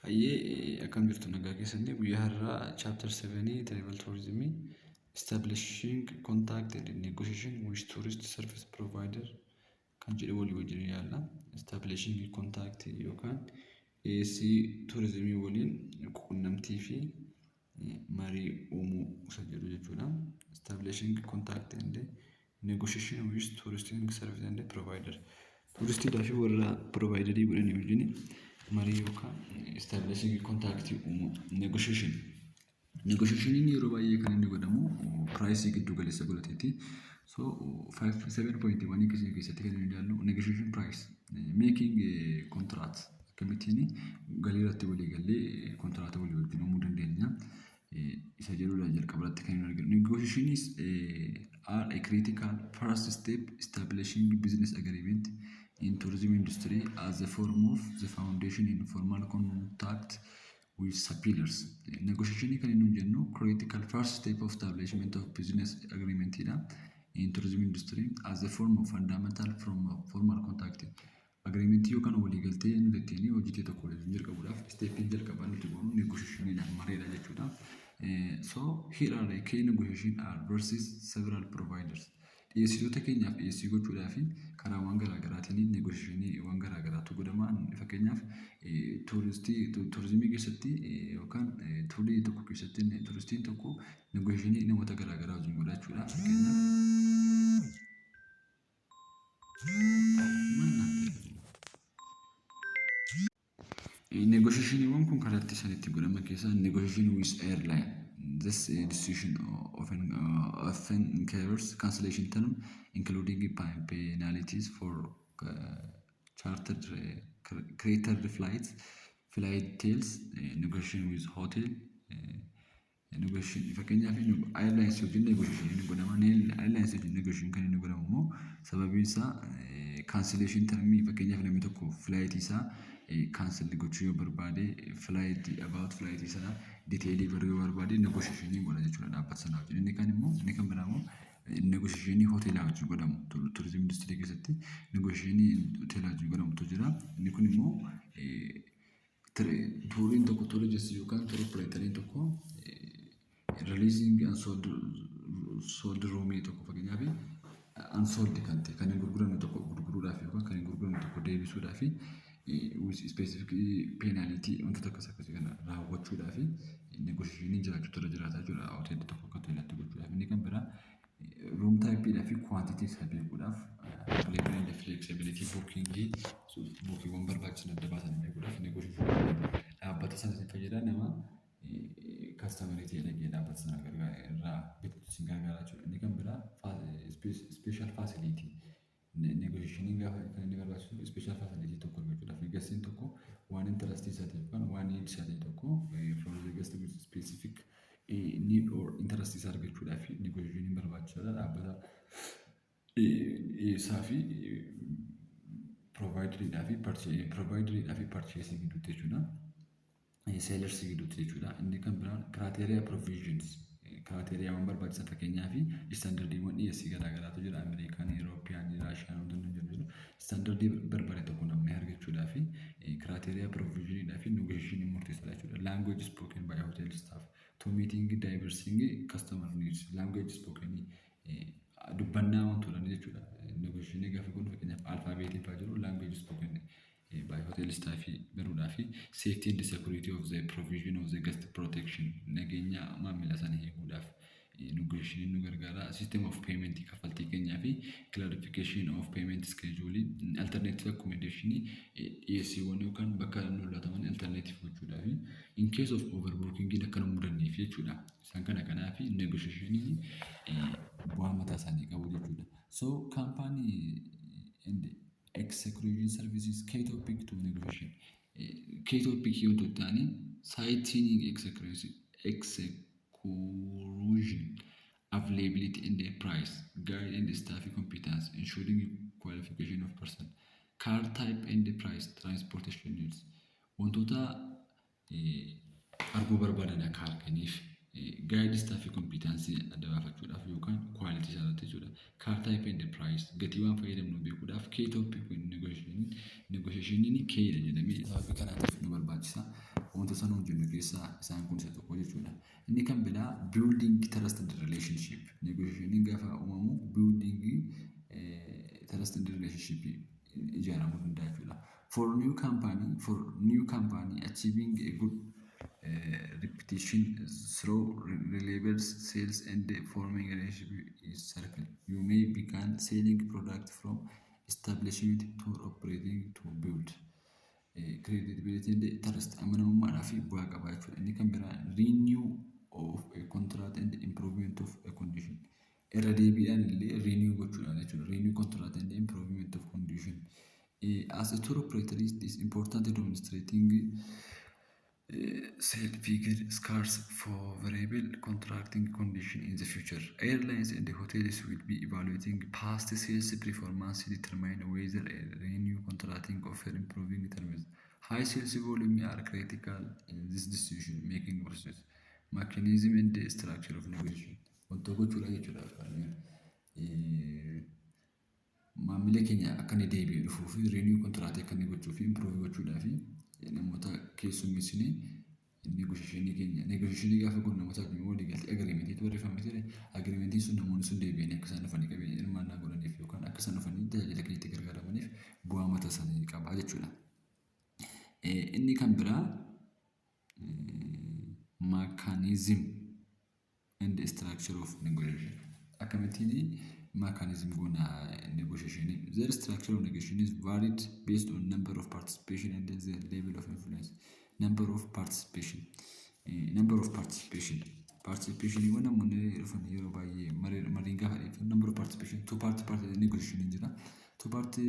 Hayyee, akkam jirtu? Nagaa keessanii? Guyyaa har'aa chapter 7, travel tourism, establishing contact and negotiation with tourist service provider kan jedhu walii wajjin ilaalla. Establishing contact yookaan dhiyeessii turizimii waliin quunnamtii fi marii uumuu isa jedhu jechuudha. Establishing contact and negotiation with tourist service and provider. Turistiidhaa fi warra providerii godhanii wajjin marii yookaan establishing contact uumuu, negotiation. Negotiationiin yeroo baay'ee kan inni godhamu priceii giddu galeessa godhateeti. So 7.1 keessatti kan inni ilaallu negotiation price making contract, akkamittiin galii irratti walii gallee contracta walii wajjin uumuu dandeenya isa jedhudha jalqaba irratti kan inni arginu. Negotiations are a critical first step establishing business agreement in tourism industry as a form of the foundation in formal contact with suppliers. Negotiation kan inni jennu critical first step of establishment of business agreement dha in tourism industry as a form of fundamental from formal contact. Agreement yookaan waliigaltee nuti ittiin hojii tokko waliin jalqabuudhaaf stepiin jalqabaa nuti goonu negotiationiidhaan mareedha jechuudha. So here are the key negotiation are versus several providers. Dhiyeessitoota keenyaaf dhiyeessii gochuudhaaf karaawwan garaa garaatiin negotiationiiwwan garaa garaatu godhama. Fakkeenyaaf, tuuristii turizimii keessatti yookaan tourii tokko keessatti turistiin tokko negotiationii namoota garaa garaa wajjin godha jechuudha. Fakkeenyaaf, maal naan ta'e? Negotiationiiwwan kun karaa itti isaan itti godhaman keessaa negotiation with airline. This decision often incurs cancellation term, including penalties for chartered chartered flights, flight details, negotiation with hotel, negotiation. Fakkeenyaaf, airlines wajjin negotiation ni godhama. Airlines wajjin negotiation kan inni godhamu immoo sababiin isaa cancellation termii, fakkeenyaaf, namni tokko flight isaa cancel gochuu yoo barbaade, flight about flight sana detailii baruu yoo barbaade, negotiation godha jechuudha dhaabbata sana wajjin. Inni kan immoo, inni kan biraa immoo negotiation hoteelaa wajjin godhamu, tourism industry keessatti negotiation hoteelaa wajjin godhamutu jira. Inni kun immoo touriin tokko, tour agency yookaan tour operatoriin tokko releasing unsold sold roomii tokko, fakkeenyaaf, unsold kan ta'e, kan hin gurguramne tokko gurguruudhaaf yookaan kan hin gurguramne tokko deebisuudhaaf, specific penalty, wantoota akkas akkasii kana raawwachuudhaaf negotiationiin jiraachuutu irra jiraata jechuudha hoteelli tokko akka hoteelatti gochuudhaaf. Inni kan biraa room typeiidhaa fi quantity isaa beekuudhaaf, availability and flexibility bookingii, bookiiwwan barbaachisan adda baasanii beekuudhaaf negotiationiin dhaabbata sana isin fayyada, nama customerii ta'e dhaqee dhaabbata sana irraa bituutti isin gargaara jechuudha. Inni kan biraa special facility negotiationiin gaafa kan inni barbaachisu special facility tokko argachuudhaaf, guestiin tokko waan interestii isaa ta'e yookaan waan need isaa ta'e tokko, for the guest with specific need or interest isaa argachuudhaaf negotiationiin barbaachisaadha. Dhaabbata dhiyeessaa fi provideriidhaa fi purchaseii gidduutti jechuudha. Sellersii gidduutti jechuudha. Inni kan biraan criteria provisions, criteriawwan barbaachisan, fakkeenyaaf, standardiiwwan dhiyeessii garaa garaatu jira. Ameerikaan, Eurooppiyaan, Raashiyaan, wantoonni jiru jiru. Standardii barbaade tokko namni argachuudhaaf criteria provisioniidhaa fi negotiationiin murteessaadha jechuudha. Language spoken by hotel staff to meeting diversing customer needs. Language spoken, dubbannaa wantoota jechuudha. Negotiationii gaafa godhu, fakkeenyaaf, alphabetiin fa'aa jiru, language spoken by hotel staff baruudhaa fi safety and security of the provision of the guest protection, nageenya maamila sana eeguudhaaf negotiation nu gargaara. System of payment, kaffaltii keenyaa fi clarification of payment schedule, alternative accommodation, dhiyeessiiwwan yookaan bakka nu laataman alternative gochuudhaa fi in case of overbooking akka nu mudanneef jechuudha. Isaan kana kanaaf negotiation bu'aa mataa isaanii qabu jechuudha. So company and excursion services, key topic to negotiation. Key topic wantoota ta'anii sightseeing excursion availability and the price, guide and staff competence, ensuring qualification of person, car type and the price, transportation needs. Wantoota arguu barbaadan akka arganiif guide staff competence adda baafachuudhaaf yookaan quality isaa irratti jechuudha. Car type and the price, gatii waan fayyadamnu beekuudhaaf key topic negotiation keyidha jedhamee sababii kanaatiif nu barbaachisa. keessaa isaan kun isa tokko jechuudha. Inni kan biraa building trust and relationship. Negotiationiin gaafa uumamu building trust and relationship ijaaramuu danda'a jechuudha. For new company, achieving a good reputation through reliable sales and forming relationship is critical. You may begin selling product from establishment to operating to build credibility and trust, amanamummaadhaa fi bu'aa qaba jechuudha. Inni kan biraa renew of a contract and improvement of a condition. Irra deebiidhaan illee renew gochuudhaan jechuudha. Renew contract and improvement of condition. As a tour operator, it is important demonstrating sale figure scarce favorable contracting condition in the future. Airlines and hotels will be evaluating past sales performance to determine whether a renew contracting offer improving terms. High sales volume are critical in this decision making process. Mechanism and the structure of negotiation. Wanta gochuudha jechuudha. Maamila keenya akka inni deebi'ee dhufuu fi renew contractii akka inni gochuu fi improve gochuudhaa fi namoota keessummeessinee negotiationii keenya negotiationii gaafa goonu namoota wajjin walii galtee agreementiitu barreeffamee ture. Agreementiin sun namoonni sun deebi'anii akka isaan dhufanii qabeenya hirmaannaa godhaniif yookaan akka isaan dhufanii tajaajila keenyatti gargaaramaniif bu'aa mataa isaanii qaba jechuudha. Inni kan biraa mechanism and structure of negotiation. Akkamittiin mechanism goona negotiation? The structure of negotiation is varied based on number of participation and the level of influence. Number of participation. Number of participation. Participationiiwwan namoonni dhufan yeroo baay'ee mariin gaafa dhiyeeffatu number of participation two party party negotiation jira. Two party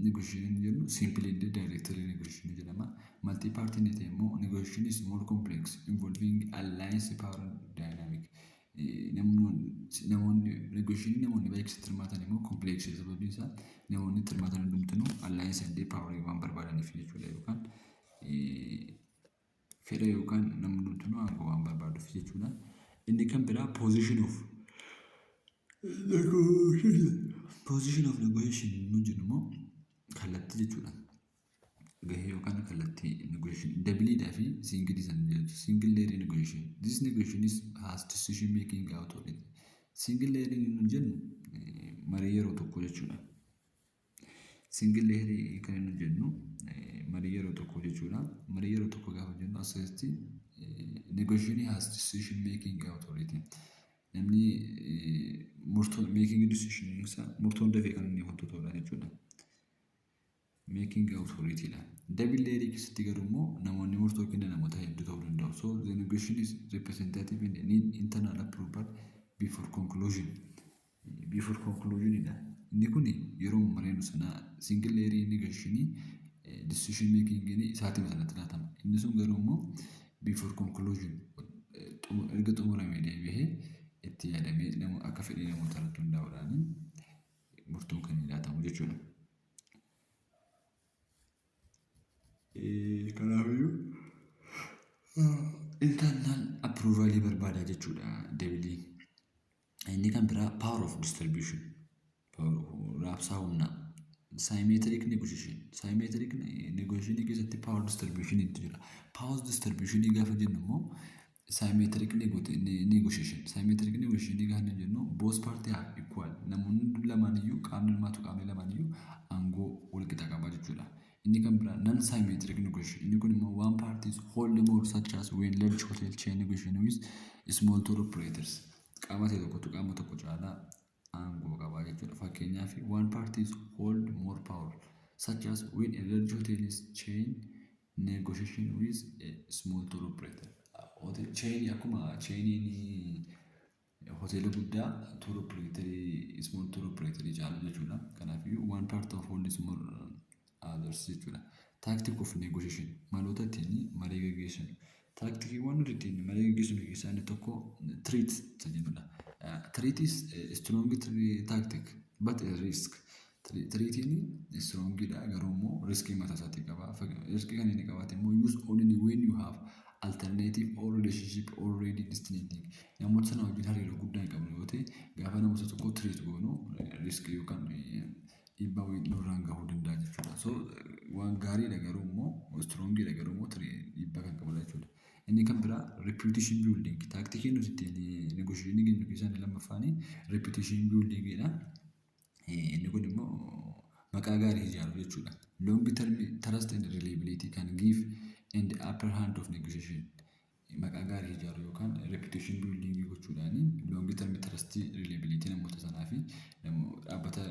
negotiation jennu simply and directly negotiation jedhama. Multi party inni ta'e immoo negotiation is more complex, involving alliance, power dynamic. Namoonni negotiation namoonni baay'ee keessatti hirmaatan immoo complex, sababiin isaa namoonni itti hirmaatan hundumtinuu alliance and power waan barbaadaniif jechuudha, yookaan fedha yookaan namni hundumtinuu aangoo waan barbaaduuf jechuudha. Inni kan biraa position of negotiation. Position of negotiation nu jennu immoo kallattii jechuudha. Gahee yookaan kallattii negotiation doubleiidhaa fi singleii san jedhu. Single layer negotiation. This negotiation is has decision making authority. Single layer nu jennu marii yeroo tokko jechuudha. Single layer kan nu jennu marii yeroo tokko jechuudha. Marii yeroo tokko gaafa jennu asirratti negotiation has decision making authority. Namni murtoo making decision isaa murtoon dafee kan inni hojjetudha jechuudha. Making authority dha. Double layer keessatti garuu immoo namoonni murtoo kennan namoota hedduu ta'uu danda'u. So the negotiation is representative and need internal approval before conclusion. Before conclusion dha. Inni kun yeroo mareenu sana single layer negotiation decision making isaatiin sanatti laatama. Inni sun garuu immoo before conclusion erga xumuramee deebi'ee itti yaadamee nama akka fedhii namoota irratti hundaa'uudhaan murtoon kan laatamu jechuudha. Kanaafiyyuu internal approvalii barbaada jechuudha doubleiin. Inni kan biraa power of distribution, raabsaa humnaa. Symmetric negotiation. Symmetric negotiation keessatti power distribution jira. Power distribution gaafa jennu immoo symmetric negotiation. Symmetric negotiation gaafa jennu both party have equal. Namoonni lamaan iyyuu, qaamni hirmaatu qaamni lamaan iyyuu aangoo wal qixa qaba jechuudha. Inni kan biraa non symmetric negotiation. Inni kun immoo one party hold more, such as when large hotel chain negotiation with small tour operators. Qaama ta'e tokkotu qaama tokko caalaa aangoo qaba jechuudha. Fakkeenyaaf, one party hold more power, such as when a large hotel chain negotiation with a small tour operator. Hotel chain, akkuma chainiin hoteela guddaa tour operator small tour operator caalu jechuudha. Kanaafiyyuu one part of hold more others jechuudha. Tactic of negotiation, maloota ittiin marii gaggeessinu. Tacticiiwwan nuti ittiin marii gaggeessinu keessaa inni tokko threat isa jennudha. Threat is a strong tactic but a risk. Threatiin strongidha, garuu immoo riskii mataa isaatii qaba. Riskii kan inni qabaate immoo use only when you have alternative or relationship already distinct. Namoota sana wajjin hariiroo guddaa hin qabnu yoo ta'e, gaafa namoota tokko threat goonu riskii yookaan dhiibbaa wayii nurraan gahuu danda'a jechuudha. So waan gaariidha, garuu immoo strongiidha, garuu immoo dhiibbaa kan qabudha jechuudha. Inni kan biraa reputation building. Tacticiin nuti ittiin negotiation geenyu keessaa inni lammaffaan reputation buildingidha. Inni kun immoo maqaa gaarii ijaaruu jechuudha. Long term trust and reliability can give and upper hand of negotiation. Maqaa gaarii ijaaruu yookaan reputation building gochuudhaan long term trust, reliability namoota sanaa fi dhaabbata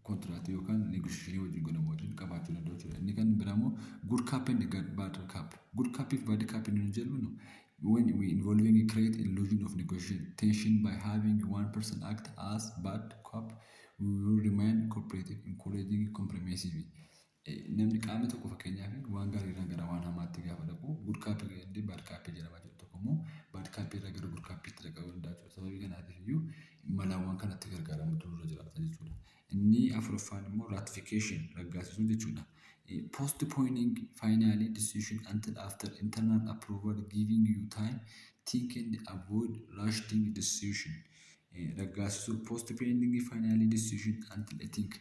contractii yookaan negotiation wajjin godhamu wajjin qabaachuu danda'u jechuudha. Inni kan biraa immoo good cop and bad cop. Good cop fi bad cop inni jennu, when we involving create illusion of negotiation tension by having one person act as bad cop, we will remain cooperative, encouraging compromissive. Namni qaamni tokko fakkeenyaaf waan gaarii irraa gara waan hamaatti gaafa dhaqu good cop inni bad cop jedhama jechuudha. Tokko immoo bad cop irraa gara good copiitti dhaquu danda'a jechuudha. Sababii kanaatiif iyyuu malaawwan kanatti gargaaramutu nurra jiraata jechuudha. Inni afuraffaan immoo ratification, raggaasisuu jechuudha. Postponing finally decision until after internal approval, giving you time think and avoid rushing decision. Raggaasisuu, postponing finally decision until I think,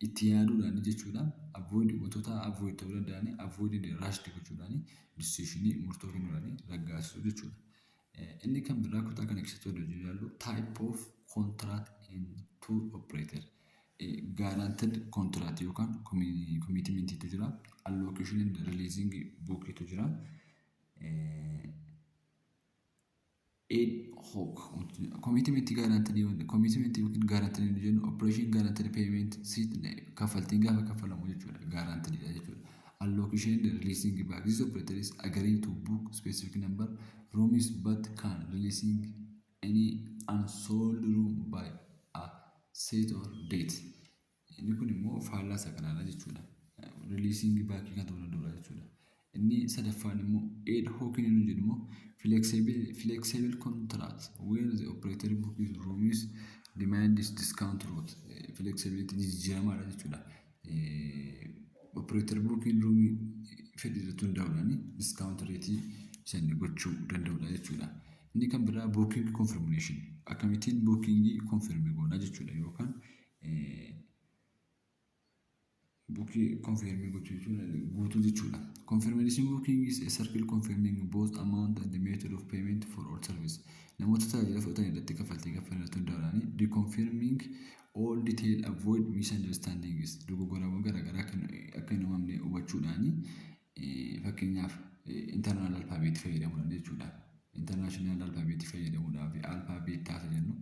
itti yaaduudhaan jechuudha. Avoid wantoota avoid ta'uu danda'an, avoid rushed gochuudhaan decisionii murtoo kennuudhaan raggaasisuu jechuudha. Inni kan biraa kutaa kana keessatti wal hojii ilaallu type of contract in tour operator. Guaranteed contract yookaan commitmentiitu jira. Allocation and releasing bookiitu jira. Ad hoc commitment guaranteed, commitment yookiin guaranteed inni jennu operation guaranteed payment seat, kaffaltiin gaafa kaffalamu jechuudha, guaranteed jechuudha. Allocation and releasing back, this operator is agree to book specific number rooms but can releasing any unsold room by a set or date. Inni kun immoo faallaa isa kanaadha jechuudha. Releasing back kan ta'uu danda'udha jechuudha. Inni sadaffaan immoo ad hoc inni jedhu immoo flexible contract where the operator books rooms demands discount rate. Flexibility jijjiiramaadha jechuudha. Operator booking roomii fedhii irratti hundaa'uudhaan discount rate isa inni gochuu danda'udha jechuudha. Inni kan biraa booking confirmation, akkamittiin bookingii confirm goona jechuudha, yookaan bookii confirm gochuu jechuudha, guutuu jechuudha. Confirmation booking is a circle confirming both amount and the method of payment for all service. Namoota tajaajila fudhatan irratti kaffaltii kaffalan irratti hundaa'uudhaan reconfirming all detail avoid misunderstandings, dogoggorawwan garaagaraa akka hin uumamne hubachuudhaan, fakkeenyaaf internal alphabet fayyadamuudhaan jechuudha. International alphabet fayyadamuudhaan fi alphabet taasa jennu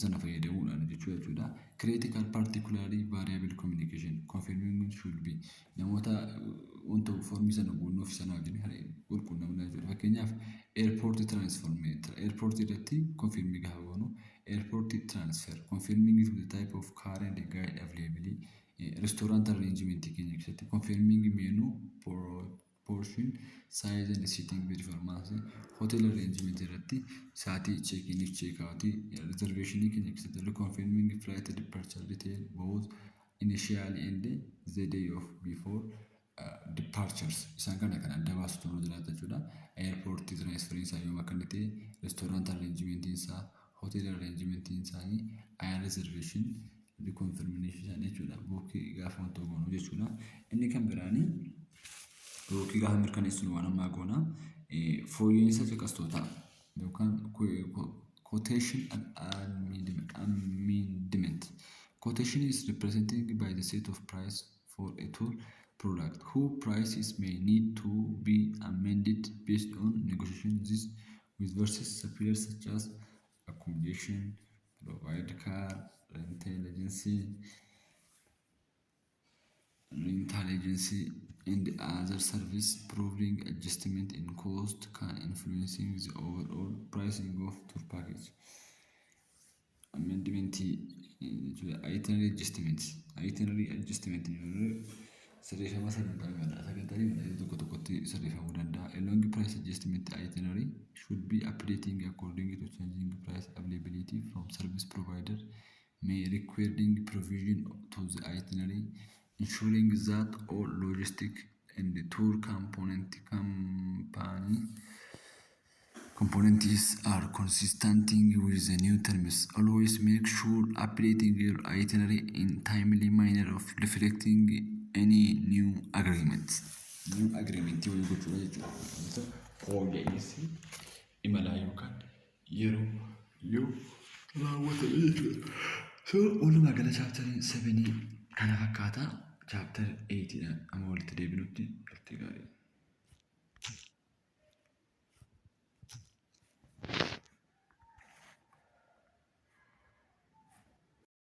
sana fayyadamuudhaan jechuudha. Critical, particularly variable communication confirming should be namoota wanta foormii sana guunnuuf sana wajjin qulqunnamna jechuudha. Fakkeenyaaf airport transfer, airport irratti confirmii gaafa goonu, airport transfer confirming the type of car and guide available, restaurant arrangement keenya keessatti confirming menu portion size and seating performance, hotel arrangement irratti sa'aatii check in, check out, reservation keenya keessatti confirming flight departure detail both initially and the day of before departures. Isaan kana kan adda baasutu nurra jiraata jechuudha. Airport transfer isaa yoom akka inni ta'e, restaurant arrangement isaa, hotel arrangement isaanii, air reservation reconfirmation isaanii jechuudha. Bookii gaafa wanta goonu jechuudha. Inni kan biraanii bookii gaafa mirkaneessinu waan ammaa goona, fooyya'insa caqastootaa yookaan quotation amendment. Quotation is represented by the set of price for a tour product who prices may need to be amended based on negotiation this with versus suppliers such as accommodation, provide car, rental agency and other service providing. Adjustment in cost can influencing the overall pricing of tour package. Amendment itinerary adjustment, itinerary adjustment sirreeffama sagantaa imalaa, sagantaa imalaa tokko tokkotti sirreeffamuu danda'a. A long price adjustment itinerary should be updating according to changing price availability from service provider may requiring provision to the itinerary, ensuring that all logistic and tour component company components are consistent with the new terms. Always make sure updating your itinerary in timely manner of reflecting any new agreements. New agreement walii gochuudha jechuudha. Wanta fooyya'insi imalaa yookaan yeroo yoo raawwatame jechuudha. So walumaa gala chapter 7 kana fakkaata. Chapter